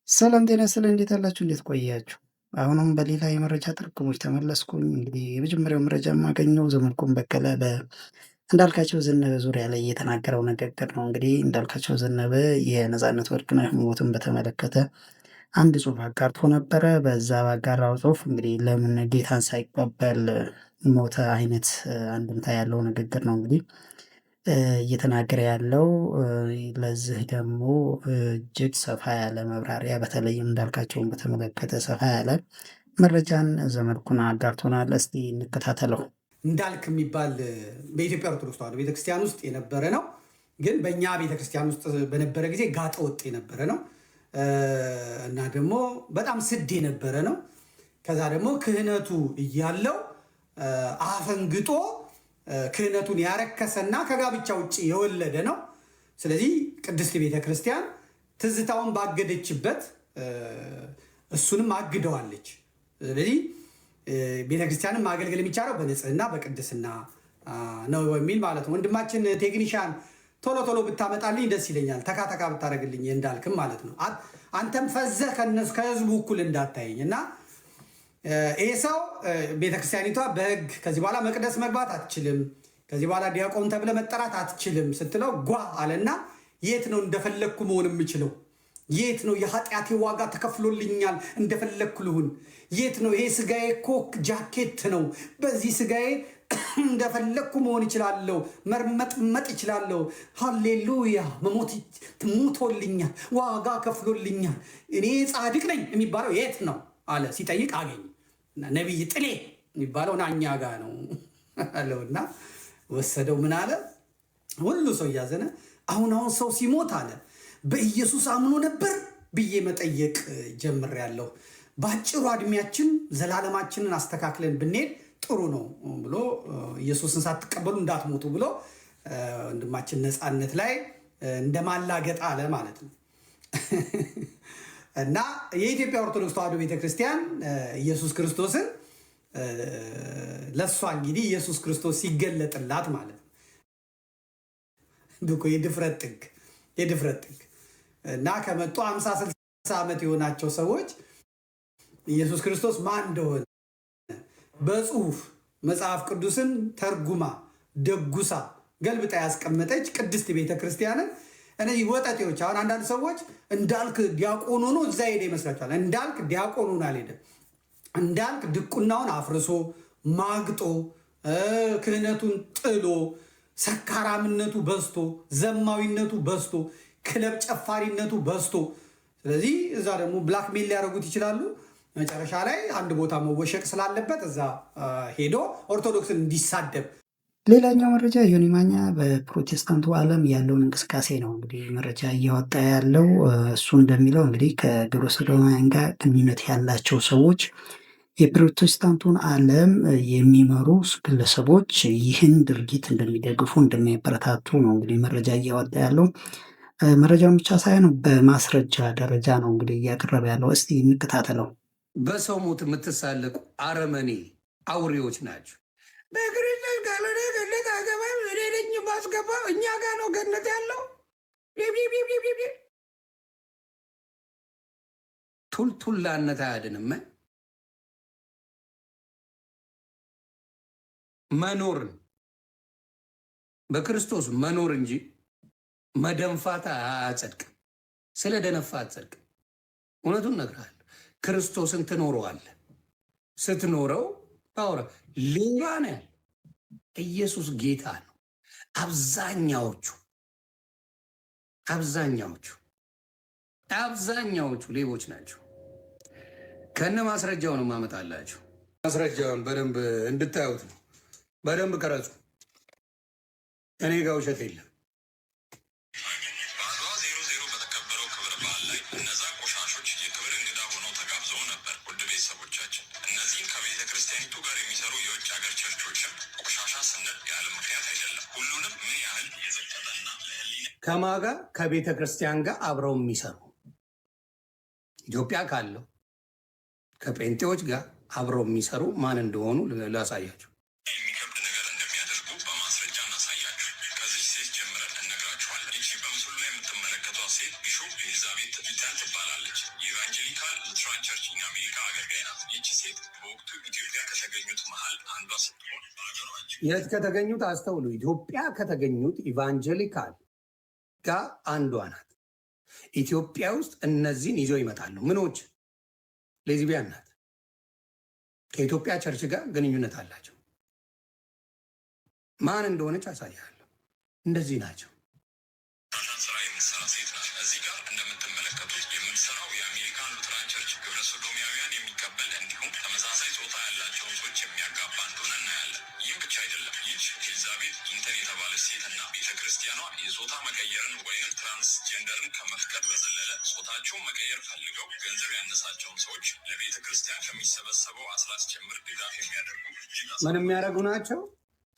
ሰላም ጤና ይስጥልኝ። እንዴት አላችሁ? እንዴት ቆያችሁ? አሁንም በሌላ የመረጃ ጥርቅሞች ተመለስኩኝ። እንግዲህ የመጀመሪያው መረጃ የማገኘው ዘመድኩን በቀለ በእንዳልካቸው ዘነበ ዙሪያ ላይ የተናገረው ንግግር ነው። እንግዲህ እንዳልካቸው ዘነበ የነፃነት ወርቅነህ ሞትን በተመለከተ አንድ ጽሑፍ አጋርቶ ነበረ። በዛ ባጋራው ጽሑፍ እንግዲህ ለምን ጌታን ሳይቀበል ሞተ አይነት አንድምታ ያለው ንግግር ነው እንግዲህ እየተናገረ ያለው። ለዚህ ደግሞ እጅግ ሰፋ ያለ መብራሪያ በተለይም እንዳልካቸውን በተመለከተ ሰፋ ያለ መረጃን ዘመድኩን አጋርቶናል። እስቲ እንከታተለው። እንዳልክ የሚባል በኢትዮጵያ ኦርቶዶክስ ተዋሕዶ ቤተክርስቲያን ውስጥ የነበረ ነው። ግን በእኛ ቤተክርስቲያን ውስጥ በነበረ ጊዜ ጋጠ ወጥ የነበረ ነው እና ደግሞ በጣም ስድ የነበረ ነው። ከዛ ደግሞ ክህነቱ እያለው አፈንግጦ ክህነቱን ያረከሰና ከጋብቻ ውጭ የወለደ ነው። ስለዚህ ቅድስት ቤተክርስቲያን ትዝታውን ባገደችበት እሱንም አግደዋለች። ስለዚህ ቤተክርስቲያንን ማገልገል የሚቻለው በንጽህና በቅድስና ነው የሚል ማለት ነው። ወንድማችን ቴክኒሻን ቶሎ ቶሎ ብታመጣልኝ ደስ ይለኛል። ተካተካ ብታደርግልኝ እንዳልክም ማለት ነው። አንተም ፈዘህ ከህዝቡ እኩል እንዳታየኝ እና ይህ ሰው ቤተክርስቲያኒቷ በህግ ከዚህ በኋላ መቅደስ መግባት አትችልም፣ ከዚህ በኋላ ዲያቆን ተብለ መጠራት አትችልም ስትለው ጓ አለና የት ነው እንደፈለግኩ መሆን የምችለው? የት ነው የኃጢአቴ ዋጋ ተከፍሎልኛል፣ እንደፈለግኩ ልሁን? የት ነው ይሄ ስጋዬ እኮ ጃኬት ነው፣ በዚህ ስጋዬ እንደፈለግኩ መሆን እችላለሁ፣ መርመጥመጥ እችላለሁ። ሃሌሉያ፣ መሞት ሞቶልኛል፣ ዋጋ ከፍሎልኛል፣ እኔ ጻድቅ ነኝ የሚባለው የት ነው አለ። ሲጠይቅ አገኝ ነቢይ ጥሌ የሚባለው ና እኛ ጋ ነው አለውና ወሰደው። ምን አለ? ሁሉ ሰው እያዘነ አሁን አሁን ሰው ሲሞት አለ በኢየሱስ አምኖ ነበር ብዬ መጠየቅ ጀምሬያለሁ። በአጭሩ እድሜያችን ዘላለማችንን አስተካክለን ብንሄድ ጥሩ ነው ብሎ ኢየሱስን ሳትቀበሉ እንዳትሞቱ ብሎ ወንድማችን ነፃነት ላይ እንደማላገጥ አለ ማለት ነው። እና የኢትዮጵያ ኦርቶዶክስ ተዋሕዶ ቤተክርስቲያን ኢየሱስ ክርስቶስን ለእሷ እንግዲህ ኢየሱስ ክርስቶስ ሲገለጥላት ማለት ነው የድፍረት ጥግ የድፍረት ጥግ እና ከመጡ 50 60 ዓመት የሆናቸው ሰዎች ኢየሱስ ክርስቶስ ማን እንደሆነ በጽሁፍ መጽሐፍ ቅዱስን ተርጉማ ደጉሳ ገልብጣ ያስቀመጠች ቅድስት ቤተክርስቲያንን እነዚህ ወጠጤዎች አሁን አንዳንድ ሰዎች እንዳልክ ዲያቆን ሆኖ እዛ ሄደ ይመስላቸዋል። እንዳልክ ዲያቆን ሆኖ አልሄደም። እንዳልክ ድቁናውን አፍርሶ ማግጦ ክህነቱን ጥሎ ሰካራምነቱ በዝቶ ዘማዊነቱ በዝቶ ክለብ ጨፋሪነቱ በዝቶ፣ ስለዚህ እዛ ደግሞ blackmail ሊያደርጉት ይችላሉ። መጨረሻ ላይ አንድ ቦታ መወሸቅ ስላለበት እዛ ሄዶ ኦርቶዶክስን እንዲሳደብ። ሌላኛው መረጃ ዮኒ ማኛ በፕሮቴስታንቱ ዓለም ያለውን እንቅስቃሴ ነው እንግዲህ መረጃ እያወጣ ያለው። እሱ እንደሚለው እንግዲህ ከግብረ ሰዶማውያን ጋር ግንኙነት ያላቸው ሰዎች የፕሮቴስታንቱን ዓለም የሚመሩ ግለሰቦች ይህን ድርጊት እንደሚደግፉ እንደሚያበረታቱ ነው እንግዲህ መረጃ እያወጣ ያለው። መረጃውን ብቻ ሳይሆን በማስረጃ ደረጃ ነው እንግዲህ እያቀረበ ያለው። እስቲ እንከታተለው። በሰው ሞት የምትሳለቁ አረመኔ አውሬዎች ናቸው። በክርስቶስ ካልሆነ ገነት አገባም። እኔ ነኝ ማስገባ። እኛ ጋ ነው ገነት ያለው። ቱልቱላነት አያድንም። መኖርን በክርስቶስ መኖር እንጂ መደንፋት አያጸድቅም። ስለ ደነፋ አትጸድቅም። እውነቱን እነግርሃለሁ። ክርስቶስን ትኖረዋለህ። ስትኖረው ታወራ። ሌባ ነው ያለ ኢየሱስ ጌታ ነው። አብዛኛዎቹ አብዛኛዎቹ አብዛኛዎቹ ሌቦች ናቸው። ከነ ማስረጃው ነው ማመጣላችሁ። ማስረጃውን በደንብ እንድታዩት ነው። በደንብ ቀረጹ። እኔ ጋር ውሸት የለም። በአድዋ 0-0 በተከበረው ክብረ በዓል ላይ እነዛ ቆሻሾች የክብር እንግዳ ሆነው ተጋብዘው ነበር። ውድ ቤተሰቦቻችን፣ እነዚህን ከቤተ ክርስቲያኒቱ ጋር የሚሰሩ የውጭ ሀገር ቸርቾችም ቆሻሻ ስንል ያለ ምክንያት አይደለም። ሁሉንም ምን ያህል የዘቀጠና ለሕሊና ከማ ጋር? ከቤተ ክርስቲያን ጋር አብረው የሚሰሩ፣ ኢትዮጵያ ካለው ከጴንጤዎች ጋር አብረው የሚሰሩ ማን እንደሆኑ ላሳያቸው። የሚከብድ ነገር እንደሚያደርጉ በማስረጃ እናሳያችሁ። ከዚህ ሴት ጀምረን እንነግራችኋለን። ይቺ በምስሉ ላይ የምትመለከቷት ሴት ቢሾፕ ኤሊዛቤት ኢተን ትባላለች። Lutheran Church in America አገልጋይ ናት። ይህቺ ሴት በወቅቱ ኢትዮጵያ ከተገኙት መሀል አንዷ ስትሆን በሀገሯ እጅግ የት ከተገኙት? አስተውሉ። ኢትዮጵያ ከተገኙት evangelical ጋር አንዷ ናት። ኢትዮጵያ ውስጥ እነዚህን ይዘው ይመጣሉ። ምኖች ሌዝቢያን ናት። ከኢትዮጵያ church ጋር ግንኙነት አላቸው። ማን እንደሆነች አሳያለሁ። እንደዚህ ናቸው። ቆሻሻን ስራ የምትሰራ ሴት ናት። እዚህ ጋር እንደምትመለከቱት የምትሰራው የአሜሪካን Lutheran Church ግብረ ሶዶሚያውያን የሚቀበል እንዲሁም ተመሳሳይ ጾታ ያላቸውን ሰዎች የሚያጋባ እንደሆነ እናያለን። ይህም ብቻ አይደለም። ይህች ኤልዛቤት ኢንተን የተባለች ሴት እና ቤተ ክርስቲያኗ የጾታ መቀየርን ወይም transgender ን ከመፍቀድ በዘለለ ጾታቸውን መቀየር ፈልገው ገንዘብ ያነሳቸውን ሰዎች ለቤተ ክርስቲያን ከሚሰበሰበው አስራት ጭምር ድጋፍ የሚያደርጉ እጅግ ምን የሚያደርጉ ናቸው?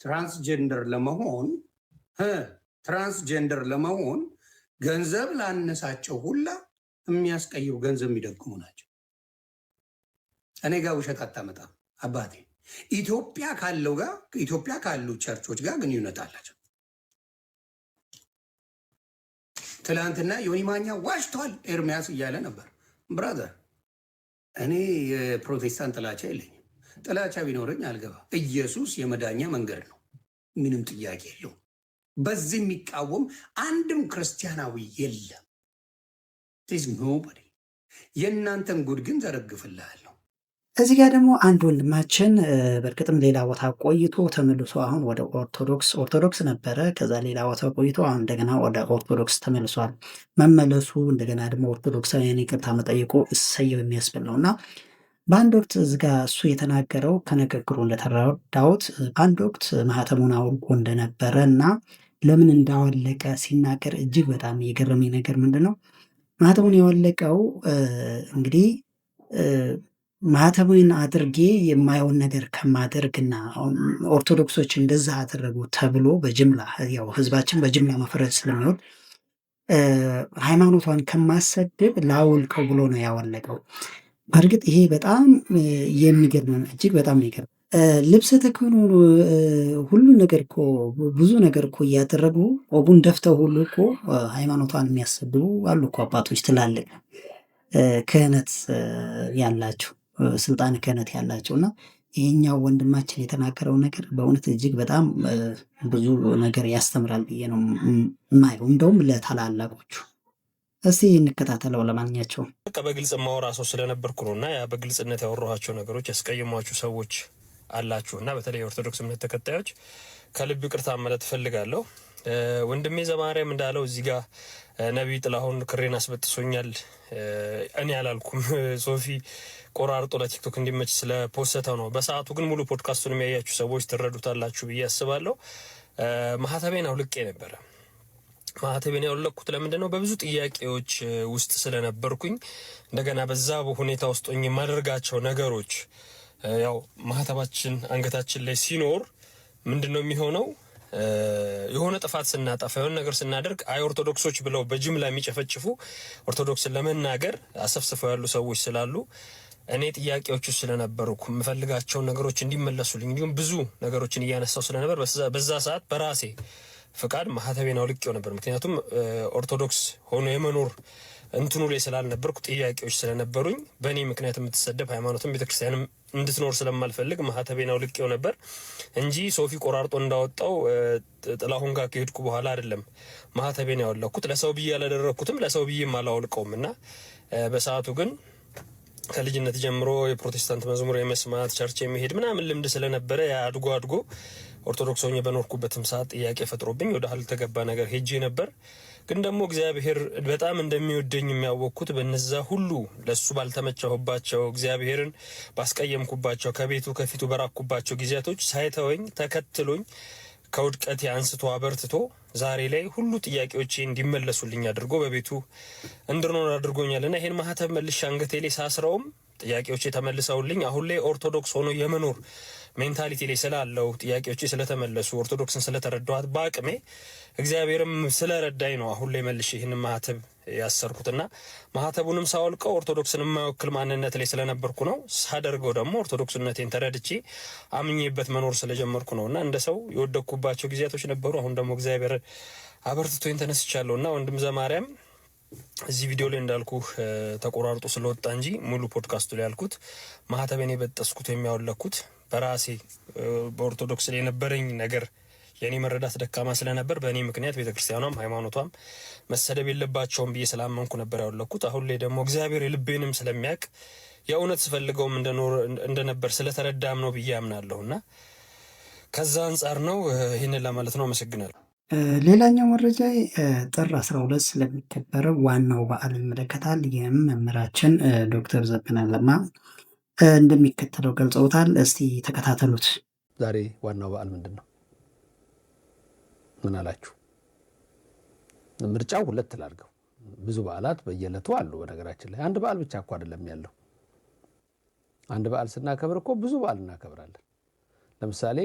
Transgender ለመሆን ገንዘብ ላነሳቸው ሁላ የሚያስቀይሩ፣ ገንዘብ የሚደግሙ ናቸው። እኔ ጋር ውሸት አታመጣም አባቴ። ኢትዮጵያ ካለው ጋር፣ ኢትዮጵያ ካሉ ቸርቾች ጋር ግንኙነት አላቸው። ትላንትና ዮኒ ማኛ ዋሽቷል ኤርሚያስ እያለ ነበር። Brother፣ እኔ የፕሮቴስታንት ጥላቻ የለኝም። ጥላቻ ቢኖረኝ አልገባ። ኢየሱስ የመዳኛ መንገድ ነው። ምንም ጥያቄ የለውም። በዚህ የሚቃወም አንድም ክርስቲያናዊ የለም። Nobody። የእናንተን ጉድ ግን ዘረግፍልሃለሁ። እዚህ ጋር ደግሞ አንድ ወንድማችን በእርግጥም ሌላ ቦታ ቆይቶ ተመልሶ አሁን ወደ ኦርቶዶክስ፣ ኦርቶዶክስ ነበረ። ከዛ ሌላ ቦታ ቆይቶ አሁን እንደገና ወደ ኦርቶዶክስ ተመልሷል። መመለሱ እንደገና ደግሞ ኦርቶዶክሳውያን ይቅርታ መጠየቁ እሰየው የሚያስብል ነው። እና በአንድ ወቅት እዚህ ጋር እሱ የተናገረው ከንግግሩ እንደተረዳሁት በአንድ ወቅት ማህተሙን አውልቆ እንደነበረ እና ለምን እንዳወለቀ ሲናገር እጅግ በጣም የገረመኝ ነገር ምንድን ነው? ማህተሙን ያወለቀው እንግዲህ ማህተሙን አድርጌ የማየውን ነገር ከማደርግና ኦርቶዶክሶች እንደዛ አደረጉ ተብሎ በጅምላ፣ ያው ህዝባችን በጅምላ መፈረጅ ስለሚወድ፣ ሃይማኖቷን ከማሰድብ ላውልቀው ብሎ ነው ያወለቀው። በእርግጥ ይሄ በጣም የሚገርም ነው፣ እጅግ በጣም የሚገርም። ልብሰ ተክህኖ ሁሉ ነገር እኮ፣ ብዙ ነገር እኮ እያደረጉ፣ ቆቡን ደፍተው ሁሉ እኮ ሃይማኖቷን የሚያሰድቡ አሉ እኮ አባቶች፣ ትላልቅ ክህነት ያላቸው፣ ስልጣን ክህነት ያላቸው። እና ይሄኛው ወንድማችን የተናገረው ነገር በእውነት እጅግ በጣም ብዙ ነገር ያስተምራል ብዬ ነው የማየው። እንደውም ለታላላቆቹ። እስቲ እንከታተለው። ለማንኛቸውም በቃ በግልጽ የማወራ ሰው ስለነበርኩ ነው። እና ያ በግልጽነት ያወራኋቸው ነገሮች ያስቀየሟችሁ ሰዎች አላችሁ እና በተለይ የኦርቶዶክስ እምነት ተከታዮች ከልብ ይቅርታ ማለት እፈልጋለሁ። ወንድሜ ዘማርያም እንዳለው እዚህ ጋር ነቢይ ጥላሁን ክሬን አስበጥሶኛል። እኔ አላልኩም። ሶፊ ቆራርጦ ለቲክቶክ እንዲመች ስለፖሰተው ነው። በሰዓቱ ግን ሙሉ ፖድካስቱን የሚያያችሁ ሰዎች ትረዱታላችሁ ብዬ አስባለሁ። ማህተቤን አውልቄ ነበረ። ማህተቤን ያወለቅኩት ለምንድን ነው? በብዙ ጥያቄዎች ውስጥ ስለነበርኩኝ፣ እንደገና በዛ ሁኔታ ውስጥ ሆኜ የማደርጋቸው ነገሮች፣ ያው ማህተባችን አንገታችን ላይ ሲኖር ምንድን ነው የሚሆነው? የሆነ ጥፋት ስናጠፋ፣ የሆነ ነገር ስናደርግ አይ ኦርቶዶክሶች ብለው በጅምላ የሚጨፈጭፉ፣ ኦርቶዶክስን ለመናገር አሰፍስፈው ያሉ ሰዎች ስላሉ፣ እኔ ጥያቄዎቹ ስለነበርኩ፣ የምፈልጋቸውን ነገሮች እንዲመለሱልኝ እንዲሁም ብዙ ነገሮችን እያነሳው ስለነበር በዛ ሰዓት በራሴ ፍቃድ ማህተቤን አውልቄው ነበር። ምክንያቱም ኦርቶዶክስ ሆኖ የመኖር እንትኑ ላይ ስላልነበርኩ፣ ጥያቄዎች ስለነበሩኝ፣ በእኔ ምክንያት የምትሰደብ ሃይማኖትም ቤተክርስቲያንም እንድትኖር ስለማልፈልግ ማህተቤን አውልቄው ነበር እንጂ ሶፊ ቆራርጦ እንዳወጣው ጥላሁን ጋር ከሄድኩ በኋላ አይደለም ማህተቤን ያወለቅኩት። ለሰው ብዬ ያላደረግኩትም፣ ለሰው ብዬም አላወልቀውም። እና በሰዓቱ ግን ከልጅነት ጀምሮ የፕሮቴስታንት መዝሙር የመስማት፣ church የሚሄድ ምናምን ልምድ ስለነበረ አድጎ አድጎ ኦርቶዶክስ ሆኜ በኖርኩበትም ሰዓት ጥያቄ ፈጥሮብኝ ወደ አልተገባ ነገር ሄጄ ነበር። ግን ደግሞ እግዚአብሔር በጣም እንደሚወደኝ የሚያወቅኩት በነዛ ሁሉ ለሱ ባልተመቸሁባቸው፣ እግዚአብሔርን ባስቀየምኩባቸው፣ ከቤቱ ከፊቱ በራኩባቸው ጊዜያቶች ሳይተወኝ ተከትሎኝ ከውድቀቴ አንስቶ አበርትቶ ዛሬ ላይ ሁሉ ጥያቄዎቼ እንዲመለሱልኝ አድርጎ በቤቱ እንድኖር አድርጎኛል። እና ይሄን ማህተብ መልሼ አንገቴ ላይ ሳስረውም ጥያቄዎቼ ተመልሰውልኝ አሁን ላይ ኦርቶዶክስ ሆኖ የመኖር mentality ላይ ስላለው፣ ጥያቄዎቼ ስለተመለሱ፣ ኦርቶዶክስን ስለተረዳኋት፣ በአቅሜ እግዚአብሔርም ስለረዳኝ ነው አሁን ላይ መልሼ ይህን ማህተብ ያሰርኩትና ማህተቡንም ሳወልቀው ኦርቶዶክስን የማይወክል ማንነት ላይ ስለነበርኩ ነው። ሳደርገው ደግሞ ኦርቶዶክስነቴን ተረድቼ አምኜበት መኖር ስለጀመርኩ ነው። እና እንደ ሰው የወደቅኩባቸው ጊዜያቶች ነበሩ። አሁን ደግሞ እግዚአብሔር አበርትቶኝ ተነስቻለሁ። እና ወንድም ዘማርያም እዚህ ቪዲዮ ላይ እንዳልኩ ተቆራርጦ ስለወጣ እንጂ ሙሉ ፖድካስቱ ላይ ያልኩት ማህተቤን የበጠስኩት የሚያወለኩት በራሴ በኦርቶዶክስ ላይ የነበረኝ ነገር የእኔ መረዳት ደካማ ስለነበር በእኔ ምክንያት ቤተክርስቲያኗም ሃይማኖቷም መሰደብ የለባቸውም ብዬ ስላመንኩ ነበር ያወለኩት። አሁን ላይ ደግሞ እግዚአብሔር የልቤንም ስለሚያውቅ የእውነት ስፈልገውም እንደነበር ስለተረዳም ነው ብዬ አምናለሁ እና ከዛ አንጻር ነው ይህንን ለማለት ነው። አመሰግናለሁ። ሌላኛው መረጃ ጥር 12 ስለሚከበረው ዋናው በዓል ይመለከታል። ይህም መምህራችን ዶክተር ዘበነ ለማ እንደሚከተለው ገልጸውታል። እስቲ ተከታተሉት። ዛሬ ዋናው በዓል ምንድን ነው? ምን አላችሁ? ምርጫው ሁለት ላድርገው። ብዙ በዓላት በየዕለቱ አሉ። በነገራችን ላይ አንድ በዓል ብቻ እኮ አይደለም ያለው። አንድ በዓል ስናከብር እኮ ብዙ በዓል እናከብራለን። ለምሳሌ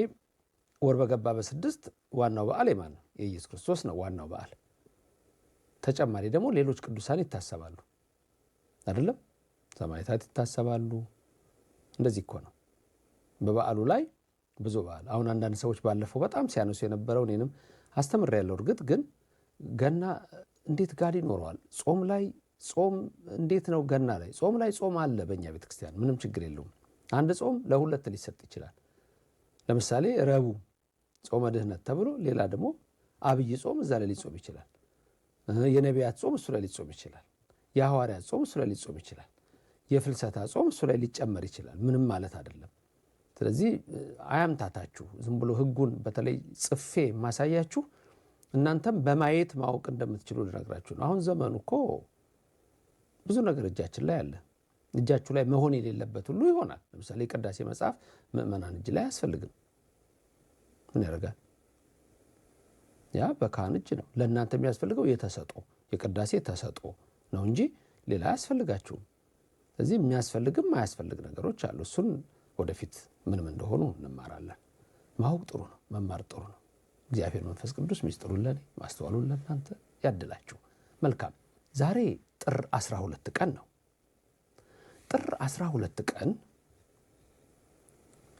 ወር በገባ በስድስት ዋናው በዓል የማን ነው? የኢየሱስ ክርስቶስ ነው ዋናው በዓል። ተጨማሪ ደግሞ ሌሎች ቅዱሳን ይታሰባሉ አይደለም? ሰማዕታት ይታሰባሉ። እንደዚህ እኮ ነው በበዓሉ ላይ ብዙ በዓል። አሁን አንዳንድ ሰዎች ባለፈው በጣም ሲያነሱ የነበረው እኔንም አስተምሬያለሁ። እርግጥ ግን ገና እንዴት ጋር ይኖረዋል? ጾም ላይ ጾም እንዴት ነው? ገና ላይ ጾም ላይ ጾም አለ በእኛ ቤተክርስቲያን፣ ምንም ችግር የለውም። አንድ ጾም ለሁለት ሊሰጥ ይችላል። ለምሳሌ ረቡዕ ጾመ ድህነት ተብሎ ሌላ ደግሞ አብይ ጾም እዛ ላይ ሊጾም ይችላል። የነቢያት ጾም እሱ ላይ ሊጾም ይችላል። የሐዋርያት ጾም እሱ ላይ ሊጾም ይችላል። የፍልሰታ ጾም እሱ ላይ ሊጨመር ይችላል። ምንም ማለት አይደለም። ስለዚህ አያምታታችሁ። ዝም ብሎ ሕጉን በተለይ ጽፌ የማሳያችሁ እናንተም በማየት ማወቅ እንደምትችሉ ልነግራችሁ ነው። አሁን ዘመኑ እኮ ብዙ ነገር እጃችን ላይ አለ። እጃችሁ ላይ መሆን የሌለበት ሁሉ ይሆናል። ለምሳሌ የቅዳሴ መጽሐፍ ምእመናን እጅ ላይ አያስፈልግም። ምን ያደርጋል? ያ በካህን እጅ ነው። ለእናንተ የሚያስፈልገው የተሰጦ የቅዳሴ ተሰጦ ነው እንጂ ሌላ አያስፈልጋችሁም። ስለዚህ የሚያስፈልግም አያስፈልግ ነገሮች አሉ። እሱን ወደፊት ምንም እንደሆኑ እንማራለን። ማወቅ ጥሩ ነው። መማር ጥሩ ነው። እግዚአብሔር መንፈስ ቅዱስ ሚስጥሩን ለእኔ ማስተዋሉን ለእናንተ ያድላችሁ። መልካም። ዛሬ ጥር 12 ቀን ነው። ጥር 12 ቀን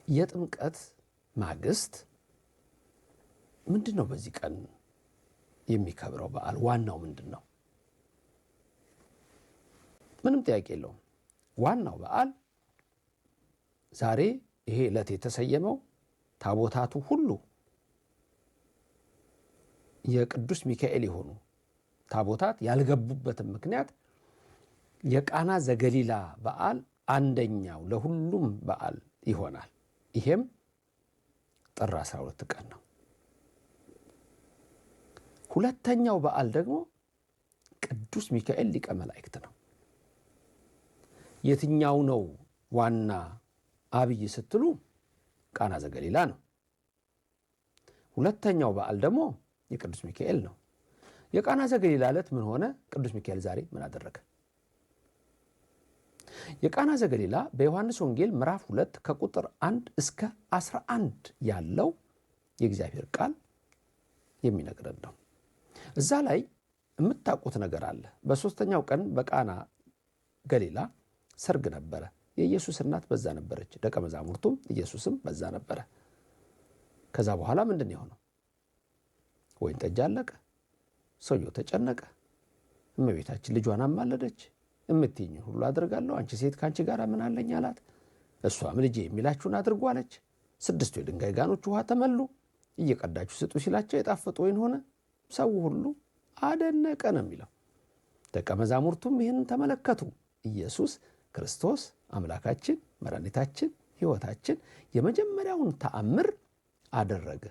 የጥምቀት ማግስት ምንድን ነው? በዚህ ቀን የሚከብረው በዓል ዋናው ምንድን ነው? ምንም ጥያቄ የለውም። ዋናው በዓል ዛሬ ይሄ ዕለት የተሰየመው ታቦታቱ ሁሉ የቅዱስ ሚካኤል የሆኑ ታቦታት ያልገቡበትን ምክንያት የቃና ዘገሊላ በዓል አንደኛው ለሁሉም በዓል ይሆናል። ይሄም ጥር 12 ቀን ነው። ሁለተኛው በዓል ደግሞ ቅዱስ ሚካኤል ሊቀ መላእክት ነው። የትኛው ነው ዋና አብይ ስትሉ ቃና ዘገሊላ ነው። ሁለተኛው በዓል ደግሞ የቅዱስ ሚካኤል ነው። የቃና ዘገሊላ ዕለት ምን ሆነ? ቅዱስ ሚካኤል ዛሬ ምን አደረገ? የቃና ዘገሊላ በዮሐንስ ወንጌል ምዕራፍ 2 ከቁጥር 1 እስከ 11 ያለው የእግዚአብሔር ቃል የሚነግረን ነው። እዛ ላይ የምታውቁት ነገር አለ። በሦስተኛው ቀን በቃና ገሊላ ሰርግ ነበረ። የኢየሱስ እናት በዛ ነበረች፣ ደቀ መዛሙርቱም ኢየሱስም በዛ ነበረ። ከዛ በኋላ ምንድን የሆነው? ወይን ጠጅ አለቀ። ሰውየው ተጨነቀ። እመቤታችን ልጇን አማለደች። እምትይኝ ሁሉ አድርጋለሁ፣ አንቺ ሴት ከአንቺ ጋር ምን አለኝ አላት። እሷም ልጄ የሚላችሁን አድርጉ አለች። 6ቱ የድንጋይ ጋኖች ውሃ ተመሉ። እየቀዳችሁ ስጡ ሲላቸው የጣፈጠ ወይን ሆነ። ሰው ሁሉ አደነቀ ነው የሚለው። ደቀ መዛሙርቱም ይህንን ተመለከቱ። ኢየሱስ ክርስቶስ አምላካችን መድኃኒታችን ሕይወታችን የመጀመሪያውን ተአምር አደረገ።